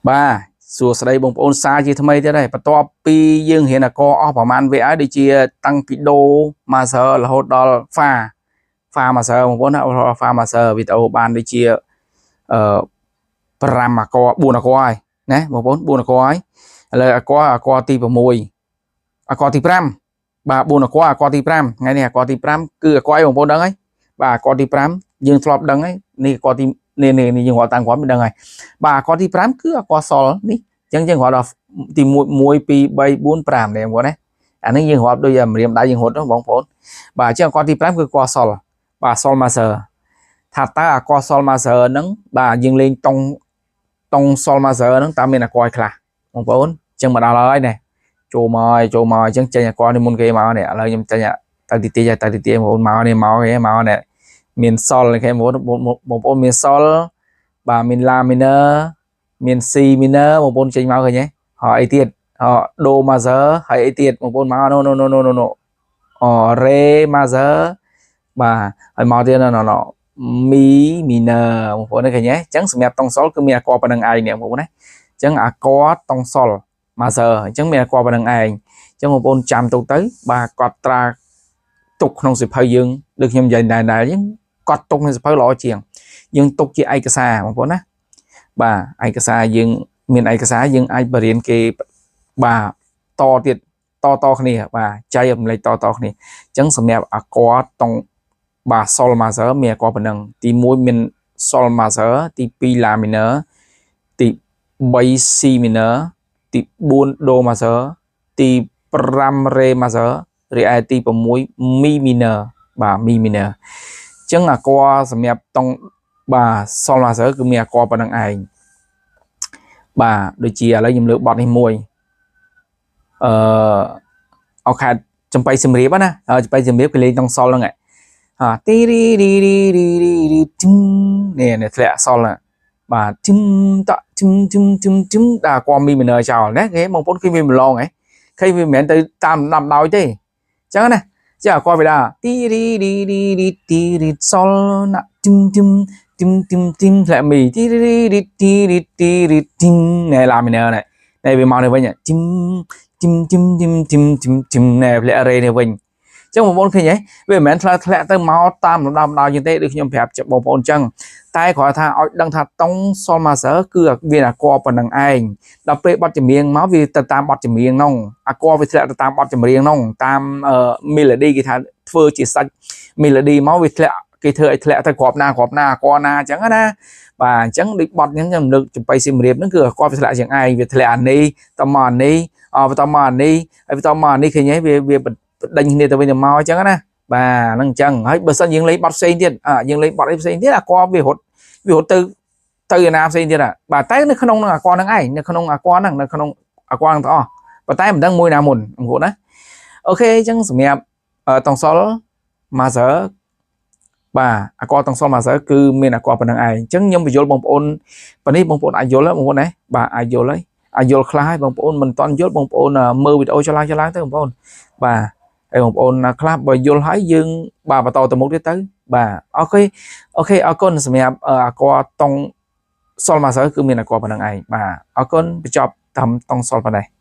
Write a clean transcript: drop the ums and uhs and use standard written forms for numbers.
បាទសួស្តីបងប្អូនសាជាថ្មីទៀតហើយបន្ទាប់ពីយើងរៀនអាករអស់ប្រហែលវគ្គហើយដូចជាតាំងពីដូ majeur រហូតដល់ fa fa majeur បងប្អូនណា fa majeur វីដេអូបានដូចជាអឺ5អាករ4អាករហើយណាបងប្អូន4អាករហើយឥឡូវអាករអាករទី6អាករទី5បាទ4អាករអាករទី5ថ្ងៃនេះអាករទី5គឺអាករអីបងប្អូនដឹងហើយបាទអាករទី5យើងធ្លាប់ដឹងហើយនេះអាករទីនេះនេះនេះយើងរាប់តាមគាត់មិនដឹងហើយ បាទអាកទី5គឺអាកសលនេះអញ្ចឹងយើងរាប់ដល់ទី1 1 2 3 4 5នេះបងប្អូនណាអានេះយើងរាប់ដូចម្រាមដៃយើងរត់បងប្អូនបាទអញ្ចឹងអាកទី5គឺកសលបាទសល majeur ថាតើអាកសល majeur ហ្នឹងបាទយើងលេងតុងតុងសល majeur ហ្នឹងតើមានអាកឲ្យខ្លះបងប្អូនអញ្ចឹងមកដល់ហើយនេះចូលមកហើយចូលមកអញ្ចឹងចេញអាកនេះមុនគេមកនេះឥឡូវខ្ញុំចេញទៅទីទីទៅទីទីបងប្អូនមកនេះមកគេមកនេះមានសលគេបងប្អូនបងប្អូនមានសលបាទមាន La minor មាន C minor បងប្អូនចេញមកឃើញទេហើយអីទៀតអ Do major ហើយអីទៀតបងប្អូនមក no no no no no no អ Re major បាទហើយមកទៀត no no no Mi minor បងប្អូនឃើញទេអញ្ចឹងសម្រាប់តុងសុលគឺមានអាកប៉ុណ្្នឹងឯងនេះបងប្អូនណាអញ្ចឹងអាកតុងសុល major អញ្ចឹងមានអាកប៉ុណ្្នឹងឯងអញ្ចឹងបងប្អូនចាំទុកទៅបាទកត់ត្រាទុកក្នុងសៀវភៅយើងដូចខ្ញុំនិយាយដែរដែរអញ្ចឹងកត់ទុកក្នុងសៀវភៅល្អជាងយើងទុកជាឯកសារបងប្អូនណាបាទឯកសារយើងមានឯកសារយើងអាចបរៀនគេបាទតទៀតតតគ្នាបាទចែករំលែកតតគ្នាអញ្ចឹងសម្រាប់អាកតុងបាទ sol majeur មានអាកប៉ុណ្ណឹងទី1មាន sol majeur ទី2 la minor ទី3 C minor ទី4 do majeur ទី5 ré majeur រីឯទី6 mi minor បាទ mi minor អញ្ចឹងអាកសម្រាប់តុងបាទ sol majeur គឺមានអាកប៉ុណ្ណឹងឯងបាទដូចជាឥឡូវខ្ញុំលើកបទនេះមួយអឺអខេតចំបៃសំរៀបណាចំបៃសំរៀបគេលេងតុងសុលហ្នឹងហាទីរីរីរីរីរីរីទឹមនេះនេះធ្លាក់សុលបាទទឹមតទឹមទឹមទឹមទឹមដល់កមីមីន័រចោលណាគេបងប្អូនឃើញវាម្លងហ៎ឃើញវាមិនមែនទៅតាមដំដោយទេអញ្ចឹងណាចាអកវាដាទីរីរីរីរីទីរីសុលណាទឹមទឹមទឹមទឹមទឹមធ្លាក់មីទីរីរីទីរីទីរីទឹមណែឡាមីន័រណែណែវាមកនេះវិញទឹមទឹមទឹមទឹមទឹមទឹមទឹមណែធ្លាក់រេនេះវិញចឹងបងប្អូនឃើញទេវាមិនមែនធ្លាក់ធ្លាក់ទៅមកតាមលំដាប់ដល់ជាងទេដូចខ្ញុំប្រាប់បងប្អូនចឹងតែគ្រាន់ថាឲ្យដឹងថាតុងសុល majeur គឺវាអាកប៉ុណ្្នឹងឯងដល់ពេលបទចម្រៀងមកវាទៅតាមបទចម្រៀងនោះអាកវាធ្លាក់ទៅតាមបទចម្រៀងនោះតាម melody គេថាធ្វើជាសាច់ melody មកវាធ្លាក់គេធ្វើឲ្យធ្លាក់ទៅគ្រាប់ណាគ្រាប់ណាអាកណាអញ្ចឹងណាបាទអញ្ចឹងដូចបទហ្នឹងខ្ញុំលើកចំបៃសៀមរាបហ្នឹងគឺអាកវាធ្លាក់ជាងឯងវាធ្លាក់អានេះតមកអានេះអបន្តមកអានេះហើយបន្តមកអានេះឃើញទេវាវាបដិញគ្នាទៅវិញទៅមកអញ្ចឹងណាបាទហ្នឹងអញ្ចឹងហើយបើសិនយើងលេងបទផ្សេងទៀតអាយើងលេងបទអីផ្សេងទៀតអាកវារត់វារត់ទៅទៅឯណាផ្សេងទៀតបាទតែនៅក្នុងនឹងអាកហ្នឹងឯងនៅក្នុងអាកហ្នឹងនៅក្នុងអាកហ្នឹងទាំងអស់ប៉ុន្តែមិនដឹងមួយណាមុនបងប្អូនណាOK អញ្ចឹងសម្រាប់តង់សុល majeur បាទអាកតង់សុល majeur គឺមានអាកប៉ុណ្្នឹងឯងអញ្ចឹងខ្ញុំបញ្យល់បងប្អូនប៉ុណ្នេះបងប្អូនអាចយល់បងប្អូនណាបាទអាចយល់ហើយអាចយល់ខ្លះហើយបងប្អូនមិនតន់យល់បងប្អូនមើលវីដេអូឆ្លើយឆ្លើយទៅបងប្អូនបាទហើយបងប្អូនខ្លះបើយល់ហើយយើងបាទបន្តទៅមុខទៀតទៅបាទ OK OK អរគុណសម្រាប់អាកតង់សុល majeur គឺមានអាកប៉ុណ្្នឹងឯងបាទអរគុណបញ្ចប់តាមតង់សុលប៉ុណ្ណេះ។